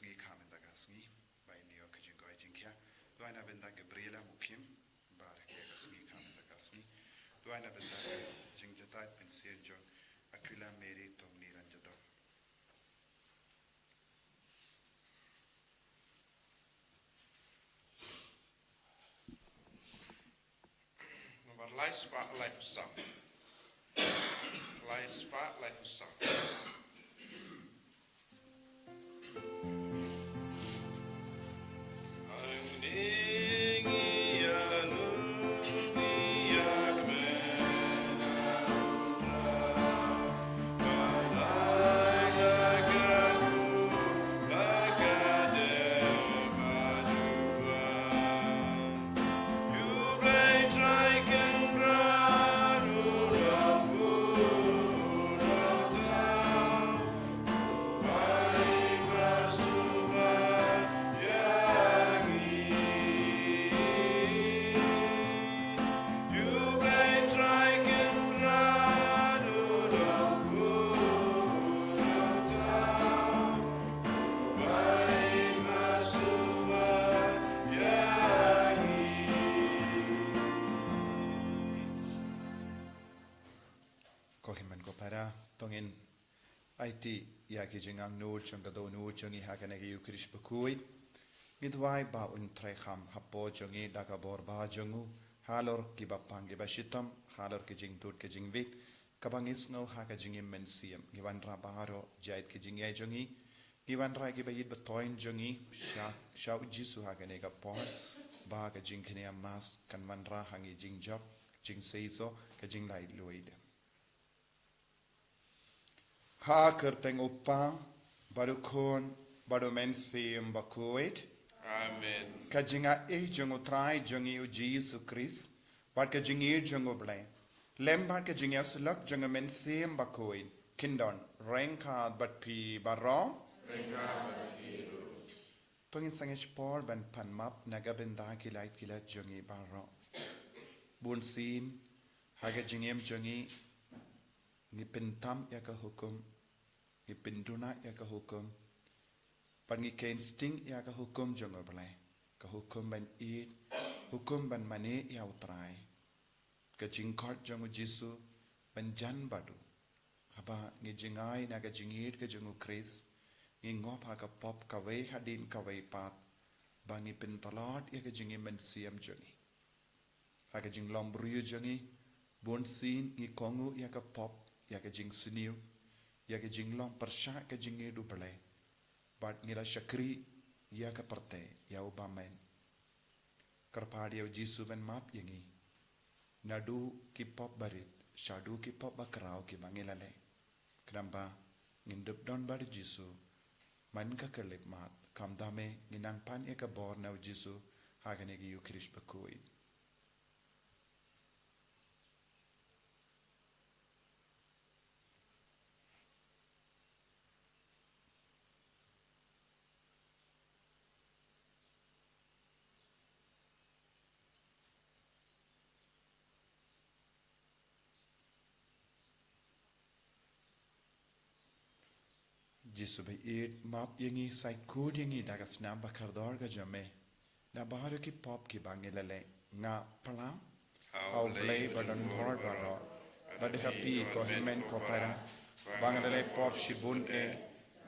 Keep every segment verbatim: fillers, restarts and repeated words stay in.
Sngi kha mynta ka sngi, ba in ïoh ka jingkoit jingkhiah. Duwai na bynta Gabriela Mukhim, ba ha kane ka sngi kha mynta ka sngi. Duwai na bynta ka jingjatai pynshitom jong Aquila Mary Tomni Ranjador. Nombar lai spah lai phew saw. Lai spah lai phew saw. Ko hynmen ko para, to ngin aiti ïa ki jingangnud jong ka dohnud jong ngi ha kane ka Ïukharist bakhuid. Ngi duwai ba un trei kham hapoh jong ngi da ka bor ba jong u, halor kiba pang kiba shitom, halor ki jingtud ki jingwit, kaba ngi sngew ha ka jingim mynsiem. Ngi wanrah baroh jait ki jingïeit jong ngi, ngi wanrah kiba ïeit ba thoiñ jong ngi sha, sha u Jisu ha kane ka por, ba ka jingkñia Mass kan wanrah ha ngi jingjop, jingseisoh, ka jinglaitluid. Ha ka kyrteng u Kpa, bad u Khun, bad u Mynsiem Bakhuid. Amen. Ka jingaiei jong u Trai jong ngi u Jisu Khrist, bad ka jingïeit jong u Blei, lem bad ka jingïasyllok jong u Mynsiem Bakhuid, kin don ryngkat bad phi baroh. Ryngkat bad phi ruh. To ngin sangeh por ban pan map na ka bynta ki lait ki lait jong ngi baroh. Bunsien ha ka jingim jong ngi, ngi pyntam ïa ka hukum, ngi pynduna ïa ka hukum, bad ngi kheiñ sting ïa ka hukum jong u Blei, ka hukum ban ïeit, hukum ban mane ïa u Trai. Ka jingkhot jong u Jisu ban jan bad u. Haba ngi jngai na ka jingïeit ka jong u Khrist, ngi ngop ha ka pop kawei hadien kawei pat, ba ngi pyntlot ïa ka jingim mynsiem jong ngi. Ha ka jinglong briew jong ngi, bunsien ngi kohnguh ïa ka pop, ïa ka jingsniew, ïa ka jinglong pyrshah ka jingïeit u Blei, bad ngi la shakri ïa ka pyrthei, ïa u bymman. Kyrpad ïa u Jisu ban map ïa ngi, naduh ki pop barit shaduh ki pop bakhraw kiba ngi la leh. Khnang ba ngin dup don bad u Jisu man ka khyllipmat. Kumta me ngin nang pan ïa ka bor na u Jisu ha kane ka Ïukharist bakhuid. Jisu ba ïeit, map ïa ngi, sait khuid ïa ngi da ka snam bakordor ka jong me na baroh ki pop kiba ngi la leh. Nga pyrshang, ha u Blei badonbor baroh, bad ha phi ko hynmen ko para, ba nga la leh pop shibun eh,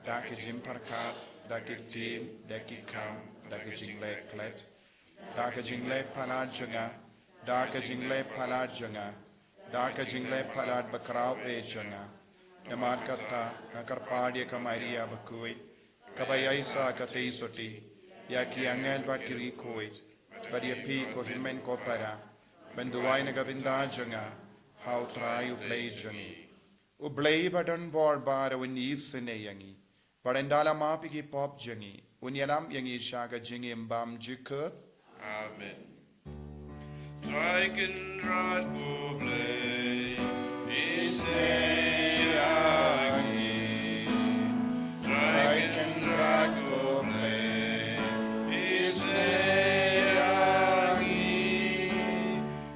da ka jingpyrkhat, da ka ktien, da ka kam, da ka jingleh klet, da ka jingleh palat jong nga, da ka jingleh palat jong nga, da ka jingleh palat bakhraw eh jong nga. Namar kata nga kyrpad ïa ka Maria bakhuid, kaba ïaishah katei sotti, ïa ki angel bad ki riewkhuid, bad ïa phi ko hynmen ko para, ban duwai na ka bynta jong nga ha u Trai u Blei jong ngi. U Blei badonbor baroh un isynei ïa ngi, bad un da la map ïa ki pop jong ngi, un ïalam ïa ngi sha ka jingim bymjukut. Amen. Trai Kynrad ko Blei, isynei ïa ngi. Trai Kynrad ko Blei, isynei ïa ngi.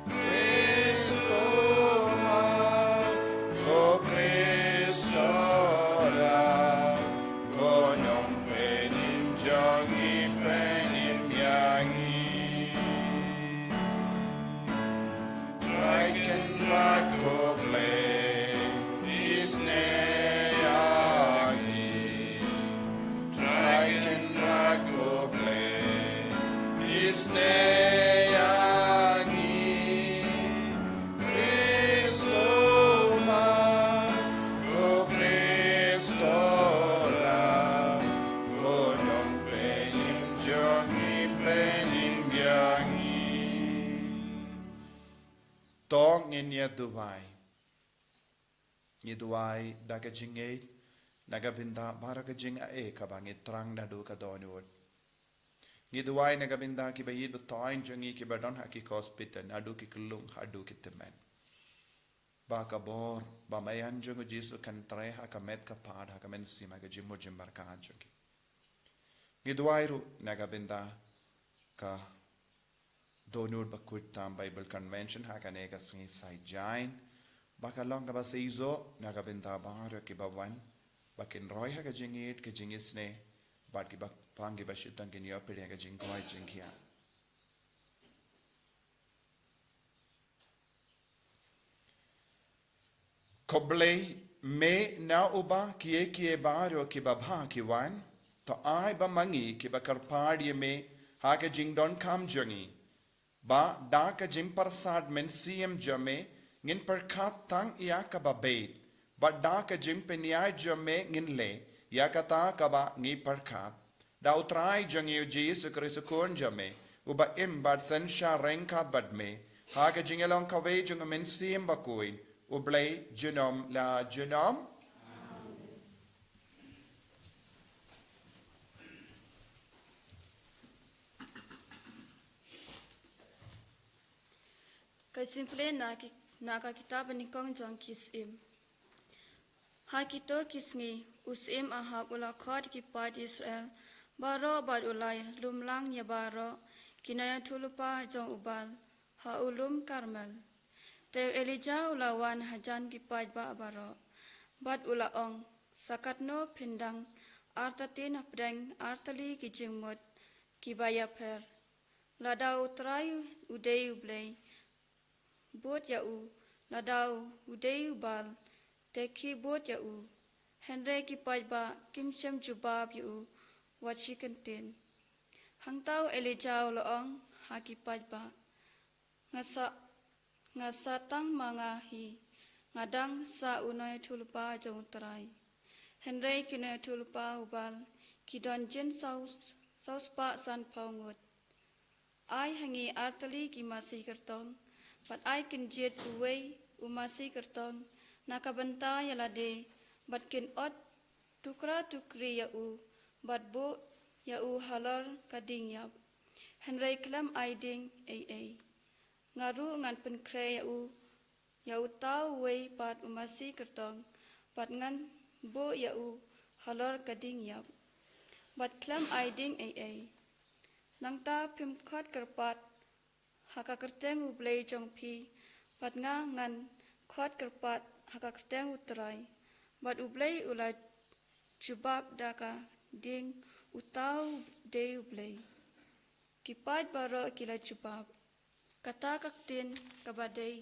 Khrist u Mat, ko Khrist u Lat, ko Nongpynim Ngi duwai. Ngi duwai da ka jingngeit na ka bynta baroh ka jingai kaba ngi thrang naduh ka dohnud. Ngi duwai na ka bynta kiba ïeit ba thoiñ jong ngi kiba don ha ki hospital, naduh ki khyllung haduh ki tymmen. Ba ka bor ba maïan jong u Jisu kan trei ha ka met ka phad, ha ka mynsiem, ha ka jingmut jingpyrkhat jong ki. Ngi duwai ruh na ka bynta ka dohnud ba kut tam Bible Convention ha kane ka sngi Saitjaiñ, ba ka long kaba seisoh na ka bynta baroh kiba wan, ba kin roi ha ka jingïeit, ka jingisynei, bad kiba pang kiba shitom kin ïoh pyrshah ka jingkoit jingkhiah. Ko Blei, me na uba kiei kiei baroh kiba bha ki wan, to ai ba ma ngi kiba kyrpad ïa me ha ka jingdonkam jong ngi, ba da ka jingpyrsad mynsiem jong me ngin pyrkhat tang ïa kaba beit, ba da ka jingpynïaid jong me ngin leh ïa kata kaba ngi pyrkhat. Da U Trai jong ngi U Jisu Khrist U Khun jong me, uba im bad synshar ryngkat bad me ha ka jingïalong kawei jong U Mynsiem Bakhuid, U Blei junom la junom. Ka jingpule na ki, na ka kitab banyngkong jong ki Syiem. Ha kito ki sngi, u Syiem Ahab u la khot ki paid Israel baroh bad u la lumlang ïa baroh ki nongïathuhlypa jong u Baal ha u lum Karmel. Te u Elijah u la wan hajan ki paidbah baroh, bad u la ong, sa katno phin dang artatien hapdeng artylli ki jingmut kiba ïapher. Lada U Trai u dei U Blei, bud ïa u, lada u dei u Baal, te khie bud ïa u. Hynrei ki paidbah kim shym jubab ïa u wat shi kyntien. Hangta u Elijah u la ong ha ki paidbah, nga sa, nga sa tang ma nga hi, nga dang sa u nongïathuhlypa jong U Trai. Hynrei ki nongïathuhlypa u Baal ki don jin saw, saw spah san phew ngut. Ai ha ngi artylli ki masi kyrtong, bad ai kynjied uwei u masi kyrtong na ka bynta ïa lade, bad kin ot tukra tukri ïa u, bad buh ïa u halor ka dieng ïap. Hynrei khlem ai dieng ei ei. Nga ruh ngan pynkhreh ïa u, ïa uta uwei pat u masi kyrtong, bad ngan buh ïa u halor ka dieng ïap, bad khlem ai dieng ei ei. Nangta phim khot kyrpad ha ka kyrteng U Blei jong phi, bad nga ngan khot kyrpad ha ka kyrteng U Trai, bad U Blei u la jubab da ka dieng, uta u dei U Blei. Ki paid baroh ki la jubab. Kata ka ktien kaba dei.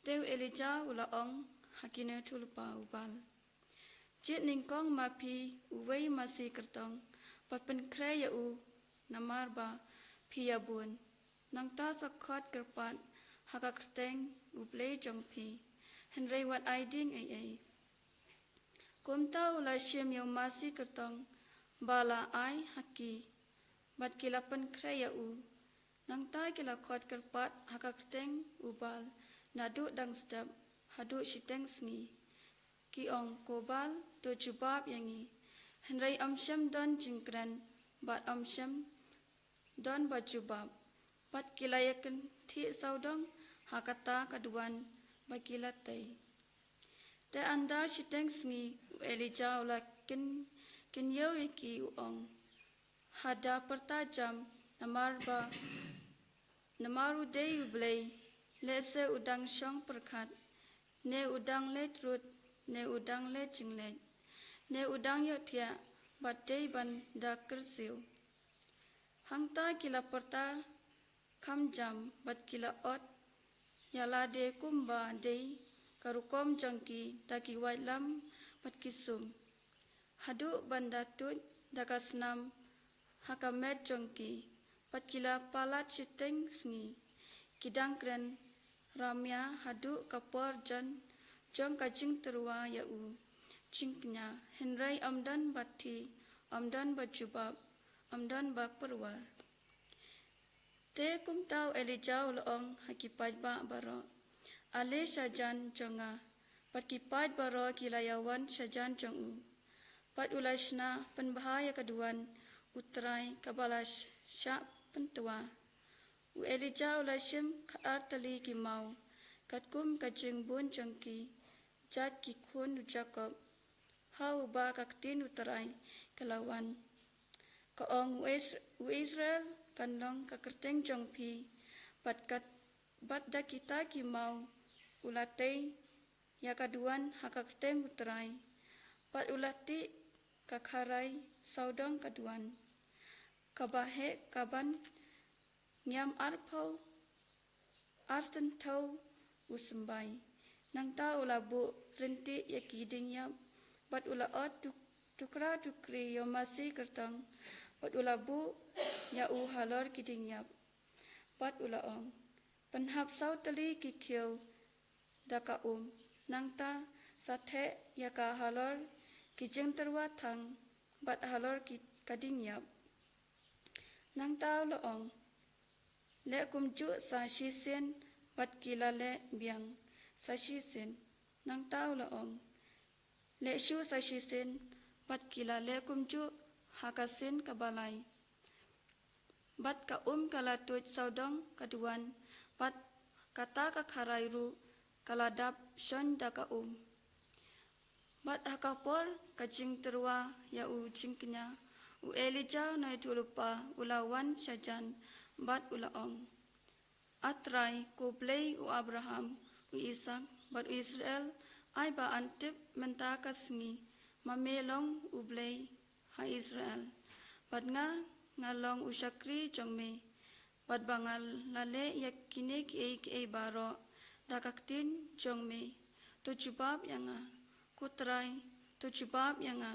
Te u Elijah u la ong ha ki nongïathuhlypa u Baal, jied nyngkong ma phi uwei u masi kyrtong, bad pynkhreh ïa u, namar ba phi ïa bun. Nangta sa khot kyrpad ha ka kyrteng U Blei jong phi, hynrei wat ai dieng ei ei. Kumta u la shim ïa u masi kyrtong ba la ai ha ki, bad ki la pynkhreh ïa u. Nangta ki la khot kyrpad ha ka kyrteng u Baal naduh dang step haduh shiteng sngi, ki ong, ko Baal, to jubab ïa ngi. Hynrei ym shym don jingkren, bad ym shym don ba jubab, bad ki la ïakynthih sawdong ha kata ka duwan ba ki la tei. Te ynda shiteng sngi u Elijah u la kyn, kynñiew ïa ki u ong, ha da pyrta jam, namar ba, namar u dei U Blei, lehse u dang shong pyrkhat, ne u dang leit rud, ne u dang leit jingleit, ne u dang ïohthiah, bad dei ban da kyrsiew. Hangta ki la pyrta kham jam, bad ki la ot ïa lade kumba dei ka rukom jong ki da ki waitlam bad ki sum, haduh ban da tuid da ka snam ha ka met jong ki. Bad ki la palat shiteng sngi, ki dang kren ramia haduh ka por jan jong ka jingtyrwa ïa u jingkñia, hynrei ym don ba thiah, ym don ba jubab, ym don ba pyrwa. Te kumta u Elijah u la ong ha ki paidbah baroh, Ale shajan jong nga. Bad ki paid baroh ki la ïawan shajan jong u. Bad u la shna pynbha ïa ka duwan u Trai kaba la sh- shah pyntwa. U Elijah u la shim khatar tylli ki maw, katkum ka jingbun jong ki jait ki khun u Jakob, ha uba ka ktien u Trai ka la wan, ka ong, u Is- u Israel kan long ka kyrteng jong phi. Bad kat- bad da kita ki maw u la tei ïa ka duwan ha ka kyrteng u Trai. Bad u la tih ka kharai sawdong ka duwan, kaba heh kaban ngiam arphew ar syntiew u symbai. Nangta u la buh ryntih ïa ki diengïap, bad u la ot tuk- tukra tukri ïa u masi kyrtong, bad u la buh ïa u halor ki diengïap. Bad u la ong, pynhap saw tylli ki khiew da ka um, nangta sa theh ïa ka halor ki jingtyrwa thang, bad halor ki- ka diengïap. Nangta u la ong, leh kumjuh sa shisien, bad ki la leh biang sa shisien. Nangta u la ong, leh shuh sa shisien, bad ki la leh kumjuh ha ka sien kaba lai. Bad ka um ka la tuid sawdong ka duwan, bad kata ka kharai ruh ka la dap shon da ka um. Bad ha ka por ka jingtyrwa ïa u jingkñia, u Elijah u nongïathuhlypa u la wan shajan, bad u la ong, A Trai, ko Blei u Abraham, u Isaak, bad u Israel, ai ba yn tip mynta ka sngi ma me long u Blei ha Israel, bad nga nga long u shakri jong me, bad ba nga la leh ïa kine kiei kiei baroh da ka ktien jong me. To jubab ïa nga, ko Trai, to jubab ïa nga,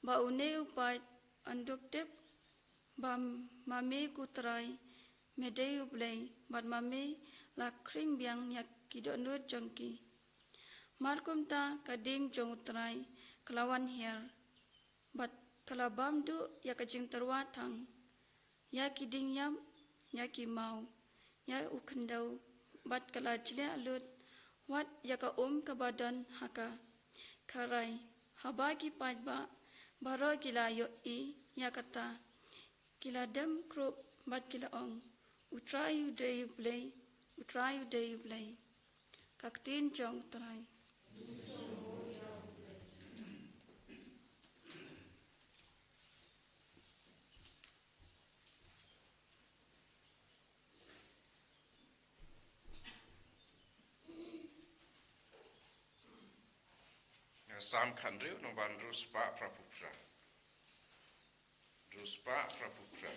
ba une u paid un dup tip ba ma me ko Trai, me dei u Blei, bad ma me la khring biang ïa ki dohnud jong ki. Mar kumta ka ding jong u Trai ka la wan hiar, bad ka la bam duh ïa ka jingtyrwa thang, ïa ki diengïap, ïa ki maw, ïa u khyndew, bad ka la jliah lut wat ïa ka um kaba don ha ka kharai. Haba ki paidbah baroh ki la ïohi ïa kata, ki la dem krup, bad ki la ong, U Trai u dei u Blei, U Trai u dei u Blei. Ka ktien jong u Trai. Salm khathynriew, nongwan hynriew spah phra phew phra. Hynriew spah phra phew phra.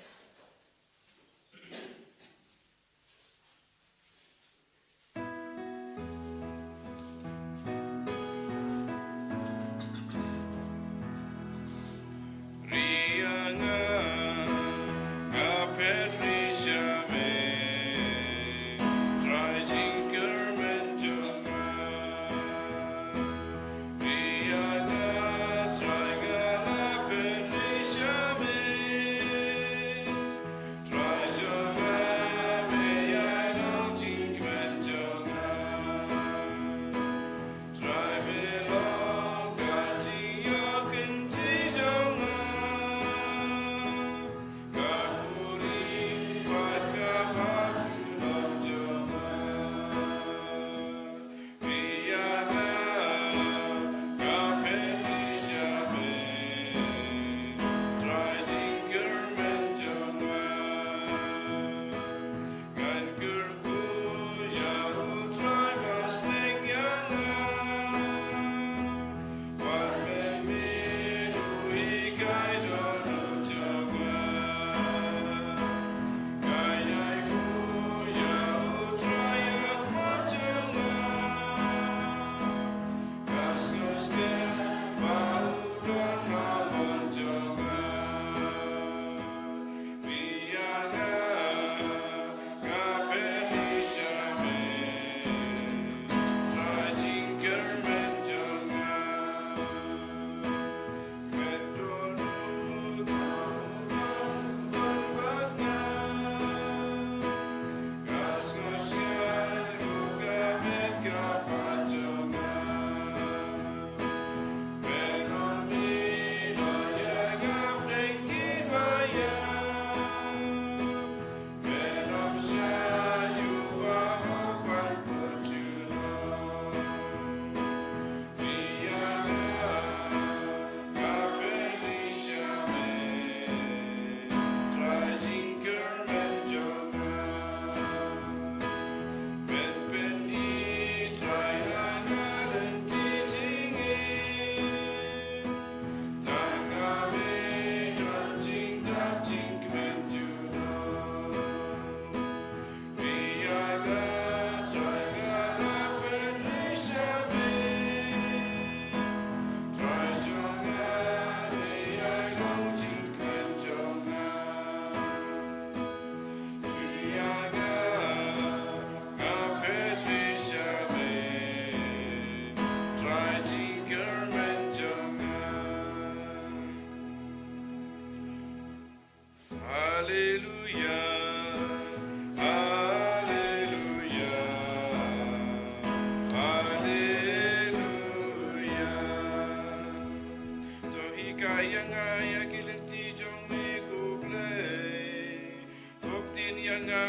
Ka ïa nga ïa ki lynti jong me ko Blei. Pop tin ïa nga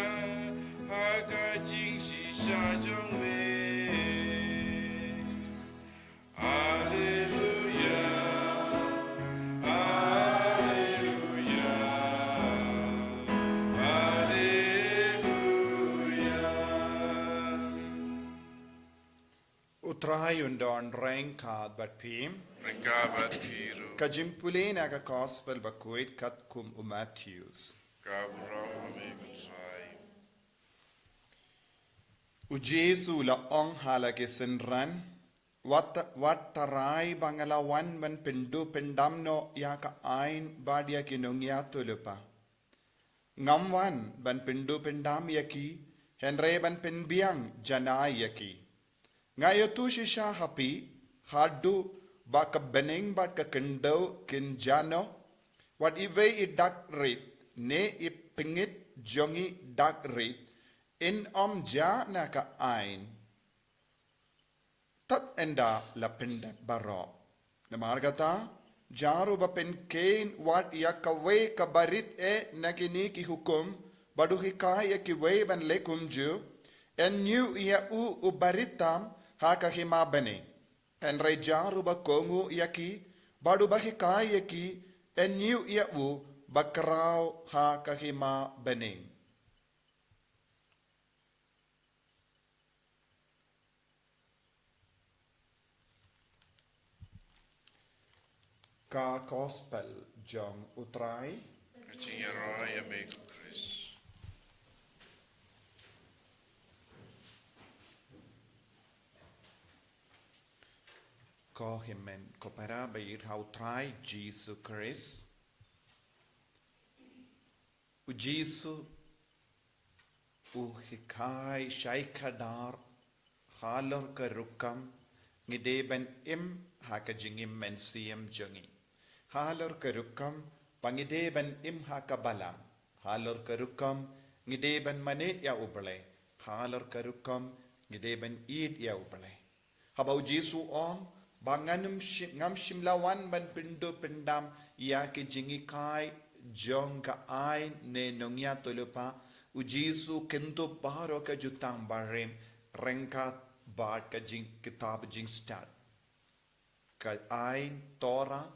ha ka jingshisha jong me. Alleluia. Alleluia. Alleluia. U Trai un don ryngkat bad phi. Ryngkat bad phi ruh. Ka jingpule na ka Gospel bakhuid katkum u Mathaios. Ka burom ha me ko Trai. U Jisu u la ong ha la ki synran, wat, wat tharai ba nga la wan ban pynduh pyndam noh ïa ka aiñ bad ïa ki nongïathuhlypa. Ngam wan ban pynduh pyndam ïa ki, hynrei ban pynbiang janai ïa ki. Nga ïathuh shisha ha phi, haduh ba ka bneng bad ka khyndew kin jah noh, wat iwei i dak rit ne i pyngngeit jong i dak rit in ym jah na ka aiñ. Tad ynda la pyndep baroh. Namar kata, jar u ba pynkheiñ wat ïa kawei ka barit eh na kine ki hukum, bad u hikai ïa kiwei ban leh kumjuh, yn ïoh ïa u u barit tam ha ka hima bneng. Hynrei jar u ba kohnguh ïa ki, bad u ba hikai ïa ki, yn ïoh ïa u ba khraw ha ka hima bneng. Ka Gospel jong u Trai. Ka jingïaroh ïa me ko Khrist. Ko hynmen ko para ba ïeit ha u Trai Jisu Khrist. U Jisu u hikai shai kdar halor ka rukom ngi dei ban im ha ka jingim mynsiem jong ngi. Halor ka rukom ba ngi dei ban im ha ka balang. Halor ka rukom ngi dei ban mane ïa u Blei. Halor ka rukom ngi dei ban ïeit ïa u Blei. Haba u Jisu u ong ba ngan ym shi-, ngam shym la wan ban pynduh pyndam ïa ki jinghikai jong ka aiñ ne nongïathuhlypa, u Jisu u kyndup baroh ka jutang barim ryngkat bad ka jing-, kitab jingstad. Ka aiñ Torah,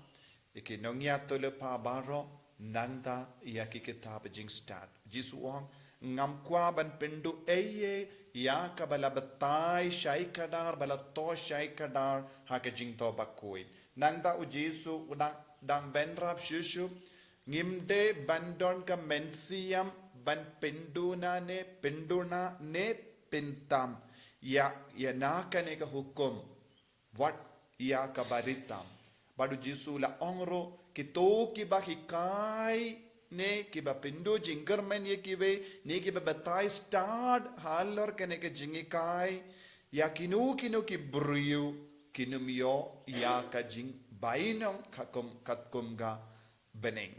ïa ki nongïathuhlypa baroh, nangta ïa ki kitab jingstad. Jisu u ong, ngam kwah ban pynduh ei ei ïa kaba la batai shai kdar, ba la thoh shai kdar ha ka Jingthoh Bakhuid. Nangta u Jisu u dang, dang bynrap shuh shuh, ngim dei ban don ka mynsiem ban pynduna ne, pynduna ne pyntam ïa, ïa na kane ka hukum. Wat ïa kaba rit tam. Bad u Jisu u la ong ruh, kito kiba hikai ne kiba pynduh jingkyrmen ïa kiwei ne kiba batai stad halor kane ka jinghikai, ïa kino kino ki briew kin ym ïoh ïa ka jingbainong katkum, katkum ka bneng.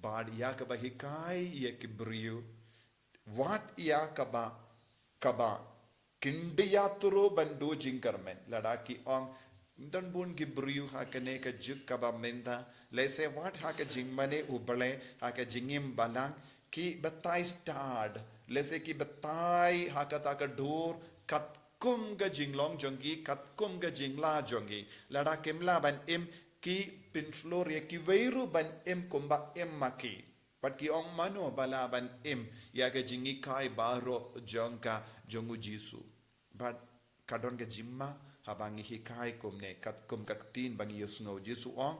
Bad ïa kaba hikai ïa ki briew, wat ïa kaba, kaba, kin da ïathuh ban duh jingkyrmen. Lada ki ong, don bun ki briew ha kane ka juk kaba mynta, lehse wat ha ka jingmane u Blei, ha ka jingim balang, ki batai stad, lehse ki batai ha kata ka dur, katkum ka jinglong jong ki, katkum ka jinglah jong ki. Lada kim lah ban im, ki pynshlur ïa kiwei ruh ban im kumba im ma ki. Bad ki ong mano ba lah ban im ïa ka jinghikai baroh jong ka jong u Jisu. Bad ka don ka jingma haba ngi hikai kumne katkum ka ktien ba ngi ïohsngew. Jisu u ong,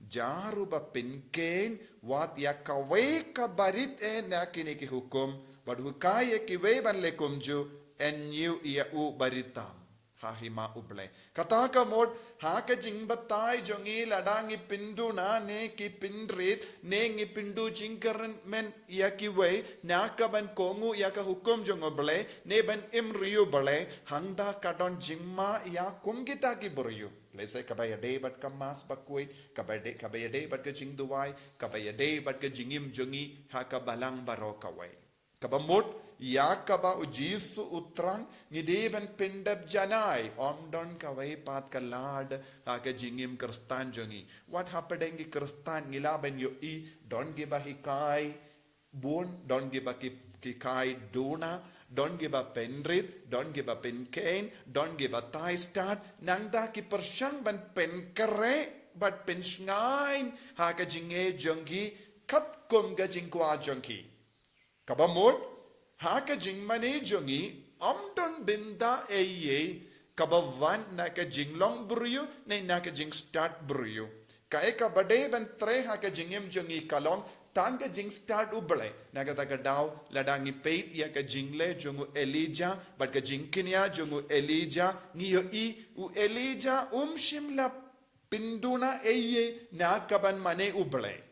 jar u ba pynkheiñ wat ïa kawei kaba rit eh na kine ki hukum, bad u hikai ïa kiwei ban leh kumjuh, yn ïoh ïa u ba rit tam ha hima u Blei. Kata ka mut, ha ka jingbatai jong ngi lada ngi pynduna ne ki pynrit, ne ngi pynduh jingkyrmen ïa kiwei, na ka ban kohnguh ïa ka hukum jong u Blei, ne ban im ri u Blei, hangta ka don jingma ïa kum kita ki briew. Lehse kaba ïadei bad ka Mass bakhuid, kaba ïadei, kaba ïadei bad ka jingduwai, kaba ïadei bad ka jingim jong ngi ha ka balang baroh kawei. Kaba mut, Ïa kaba u Jisu u thrang, ngi dei ban pyndep janai, ym don kawei pat ka lad ha ka jingim Khristan jong ngi. Wat hapdeng ki Khristan ngi lah ban ïohi, don kiba hikai bun, don kiba ki, hikai duna, don kiba pynrit, don kiba pynkheiñ, don kiba tai stad, nangta ki pyrshang ban pynkhreh bad pynshngaiñ ha ka jingngeit jong ki katkum ka jingkwah jong ki. Kaba mut, ha ka jingmane jong ngi, ym don bynta ei ei kaba wan na ka jinglong briew ne na ka jingstad briew. Kaei kaba dei ban trei ha ka jingim jong ngi ka long tang ka jingstad U Blei. Na kata ka daw, lada ngi peit ïa ka jingleh jong u Elijah bad ka jingkñia jong u Elijah, ngi ïohi u Elijah um shym la pynduna ei ei na ka ban mane U Blei.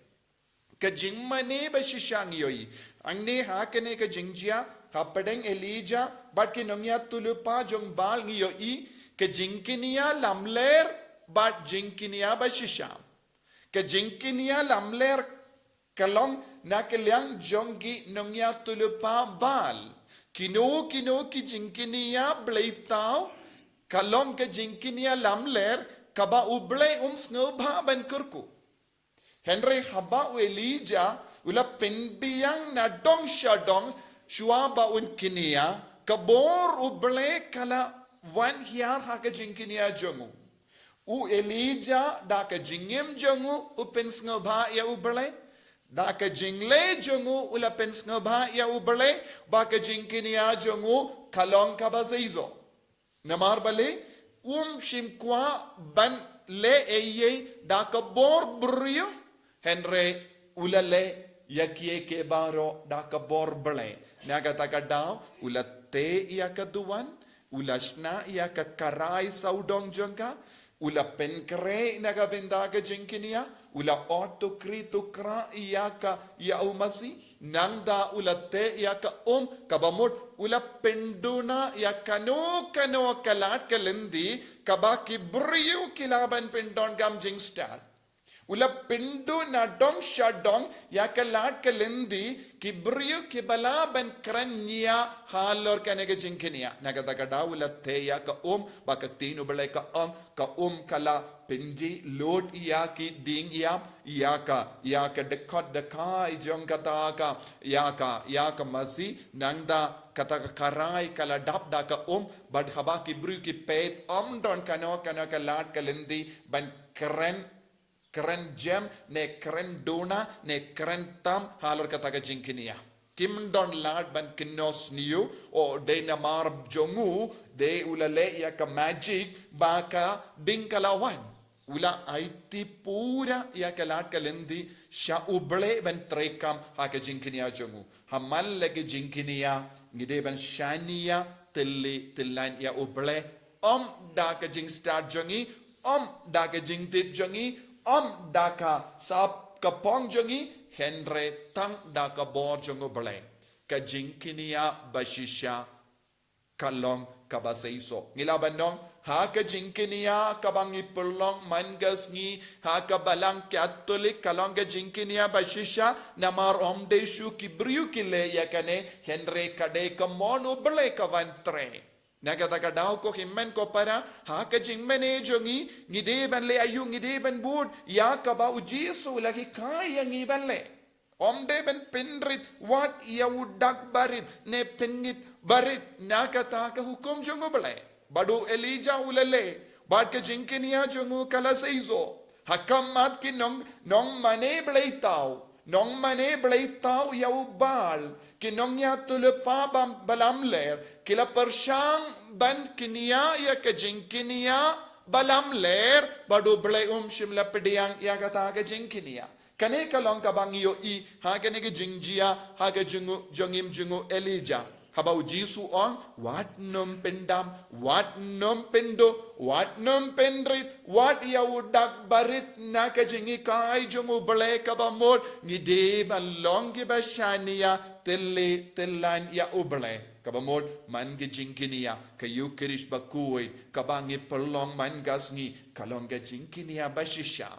Ka jingmane ba shisha ngi ïohi. Hangne ha kane ka jingjia, hapdeng Elijah bad ki nongïathuhlypa jong Baal ngi ïohi ka jingkñia lamler bad jingkñia ba shisha. Ka jingkñia lamler ka long na ka liang jong ki nongïathuhlypa Baal. Kino kino ki jingkñia bleithaw ka long ka jingkñia lamler kaba U Blei um sngewbha ban kyrkhu. Hynrei haba u Elijah u la pynbiang na dong sha dong shuwa ba un kñia, ka bor U Blei ka la wan hiar ha ka jingkñia jong u. U Elijah da ka jingim jong u u pynsngewbha ïa U Blei. Da ka jingleh jong u u la pynsngewbha ïa U Blei, ba ka jingkñia jong u ka long kaba seisoh. Namar balei, um shym kwah ban leh ei ei da ka bor briew, hynrei u la leh ïa kiei kiei baroh da ka bor Blei. Na kata ka daw, u la teh ïa ka duwan, u la shna ïa ka karai sawdong jong ka, u la pynkhreh na ka bynta ka jingkñia, u la ot u kri tu kra ïa ka, ïa u masi, nangta u la teh ïa ka um, kaba mut u la pynduna ïa kano kano ka lad ka lynti kaba ki briew ki lah ban pyndonkam jingstad. U la pynduna dong sha dong ïa ka lad ka lynti ki briew kiba lah ban kren nia halor kane ka jingkñia. Na kata ka daw u la teh ïa ka um, ba ka ktien U Blei ka ong, ka um ka la pynjulor ïa ki dieng ïap, ïa ka, ïa ka dkhot dkhai jong kata ka, ïa ka, ïa ka masi, nangta kata ka karai ka la dap da ka um, bad haba ki briew ki peit ym don kano kano ka lad ka lynti ban kren, kren jem, ne kren duna, ne kren tam halor kata ka jingkñia. Kim don lad ban kynnoh sniew, o dei namar jong u, dei u la leh ïa ka magic, ba ka ding ka la wan. U la aiti pura ïa ka lad ka lynti sha U Blei ban treikam ha ka jingkñia jong u. Ha man la ka jingkñia, ngi dei ban shaniah tylli tyllan ïa U Blei, ym da ka jingstad jong ngi, ym da ka jingtip jong ngi, ym da ka sap ka phong jong ngi, hynrei tang da ka bor jong U Blei. Ka jingkñia ba shisha ka long kaba seisoh. Ngi lah ban ong, ha ka jingkñia kaba ngi pynlong man ka sngi ha ka Balang Katholik ka long ka jingkñia ba shisha, namar ym dei shuh ki briew ki leh ïa kane, hynrei ka dei ka mon U Blei ka wan trei. Na kata ka daw ko hynmen ko para, ha ka jingmane jong ngi, ngi dei ban leh aïu, ngi dei ban bud ïa kaba U Jisu u la hikai ïa ngi ban leh. Ym dei ban pynrit wat ïa u dak barit ne pyngit barit na kata ka hukum jong U Blei. Bad u Elijah u la leh, bad ka jingkñia jong u ka la seisoh. Ha khmat ki nong, nongmane bleithaw, nongmane bleithaw ïa u Baal, ki nongïathuhlypa ba, ba lamler, ki la pyrshang ban kñia ïa ka jingkñia ba lamler, bad U Blei um shym la pdiang ïa kata ka jingkñia. Kane ka long kaba ngi ïohi ha kane ka jingjia ha ka jong u, jingim jong u Elijah. Haba U Jisu u ong, wat nym pyndam, wat nym pynduh, wat nym pynrit, wat ïa u dak barit na ka jinghikai jong U Blei, kaba mut ngi dei ban long kiba shaniah tylli tyllan ïa U Blei. Kaba mut man ka jingkñia, ka Eukharist bakhuid kaba ngi pynlong man ka sngi, ka long ka jingkñia ba shisha.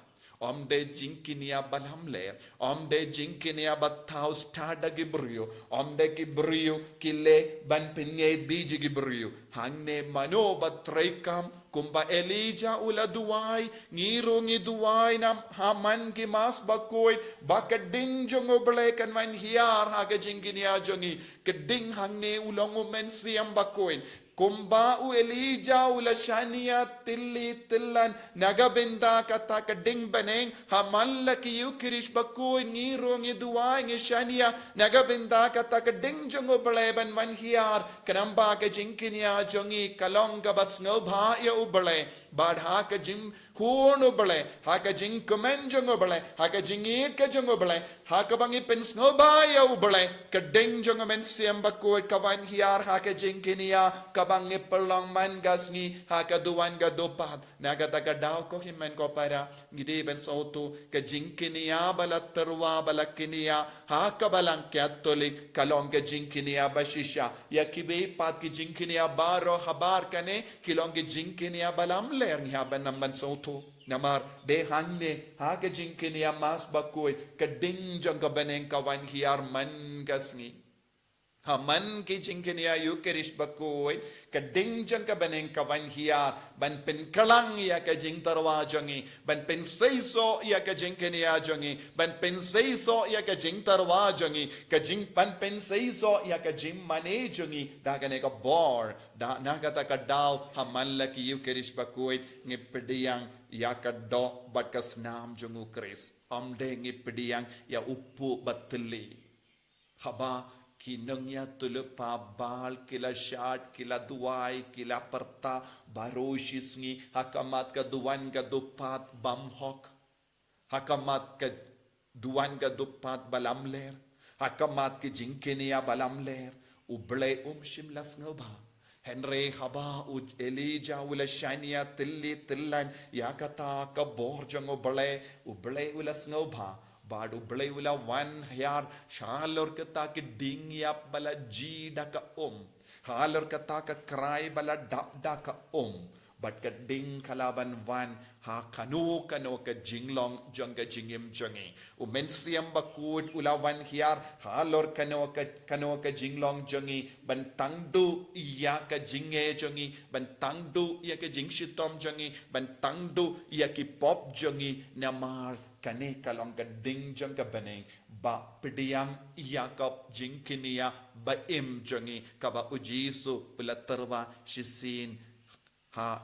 Ym dei jingkñia ba lamler, ym dei jingkñia ba thaw stad da ki briew, ym dei ki briew ki leh ban pynïaid beit ïa ki briew. Hangne mano ba treikam, kumba Elijah u la duwai, ngi ruh ngi duwai na ha man ki Mass Bakhuid, ba ka ding jong U Blei kan wan hiar ha ka jingkñia jong ngi. Ka ding hangne u long U Mynsiem Bakhuid. Kumba u Elijah u la shaniah tylli tyllan na ka bynta kata ka ding bneng, ha man la ki Ïukharist Bakhuid ngi ruh ngi duwai ngi shaniah na ka bynta kata ka ding jong U Blei ban wan hiar, khnang ba ka jingkñia jong ngi ka long kaba sngewbha ïa U Blei. Bad ha ka jingkhun U Blei, ha ka jingkmen jong U Blei, ha ka jingïeit ka jong U Blei, ha kaba ngi pynsngewbha ïa U Blei, ka ding jong U Mynsiem Bakhuid ka wan hiar ha ka jingkñia kaba ngi pynlong man ka sngi ha ka duwan ka dupat. Na kata ka daw ko hynmen ko para, ngi dei ban sngewthuh ka jingkñia ba la tyrwa ba la kñia ha ka Balang Katholik ka long ka jingkñia ba shisha. Ïa kiwei pat ki jingkñia baroh habar kane ki long ki jingkñia ba lamler, ngi hap ban ym ban sngewthuh. Namar dei hangne ha ka jingkñia Mass Bakhuid ka ding jong ka bneng ka wan hiar man ka sngi. Ha man ki jingkñia Ïukharist Bakhuid ka ding jong ka bneng ka wan hiar ban pynklang ïa ka jingtyrwa jong ngi, ban pynseisoh ïa ka jingkñia jong ngi, ban pynseisoh ïa ka jingtyrwa jong ngi, ka jing, ban pynseisoh ïa ka jingmane jong ngi da kane ka bor. Da na kata ka daw ha man la ki Ïukharist Bakhuid ngi pdiang ïa ka doh bad ka snam jong U Khrist. Ym dei ngi pdiang ïa u puh ba thylli. Haba ki nongïathuhlypa Baal ki la shad, ki la duwai, ki la pyrta baroh shi sngi ha khmat ka duwan ka dupat bymhok, ha khmat ka duwan ka dupat ba lamler, ha khmat ki jingkñia ba lamler, U Blei um shym la sngewbha. Hynrei haba u Elijah u la shaniah tylli tyllan ïa kata ka bor jong U Blei, U Blei u la sngewbha. Bad U Blei u la wan hiar shalor kata ka ding ïap ba la jia da ka um, halor kata ka krai ba la dap da ka um. Bad ka ding ka la ban wan ha kano kano ka jinglong jong ka jingim jong ngi. U Mynsiem Bakhuid u la wan hiar halor kano ka, kano ka jinglong jong ngi, ban tang duh ïa ka jingeh jong ngi, ban tang duh ïa ka jingshitom jong ngi, ban tang duh ïa ki pop jong ngi. Namar kane ka long ka ding jong ka bneng ba pdiang ïa ka jingkñia ba im jong ngi kaba U Jisu u la tyrwa shisien ha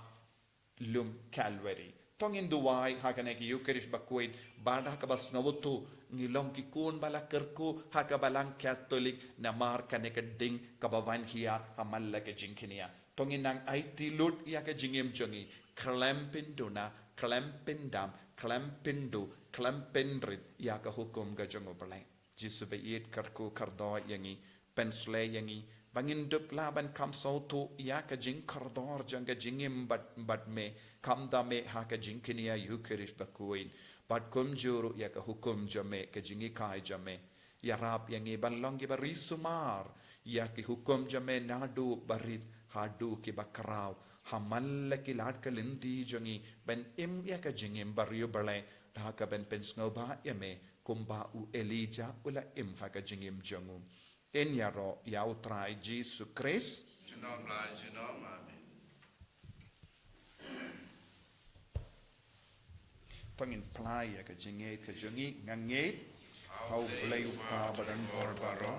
lum Calvary. To ngin duwai ha kane ka Ïukharist Bakhuid ba da kaba sngewthuh ngi long ki khun ba la kyrkhu ha ka Balang Katholik namar kane ka ding kaba wan hiar ha man la ka jingkñia. To ngin nang aiti lut ïa ka jingim jong ngi, khlem pynduna, khlem pyndam, khlem pynduh, khlem pynrit ïa ka hukum ka jong U Blei. Jisu ba ïeit, kyrkhu kyrdoh ïa ngi, pynshlei ïa ngi ba ngin dup lah ban kham sngewthuh ïa ka jingkordor jong ka jingim bad, bad me, kham da me ha ka jingkñia Ïukharist Bakhuid, bad kumjuh ruh ïa ka hukum jong me, ka jinghikai jong me. Ïarap ïa ngi ban long kiba ri sumar ïa ki hukum jong me naduh barit haduh kiba khraw, ha man la ki lad ka lynti jong ngi, ban im ïa ka jingim bariewblei da ka ban pynsngewbha ïa me, kumba u Elijah u la im ha ka jingim jong u. Yn ïaroh ïa U Trai Jisu Khrist. Junom la junom, amen. To ngin plie ïa ka jingngeit ka jong ngi. Nga ngeit ha U Blei U Kpa badonbor baroh,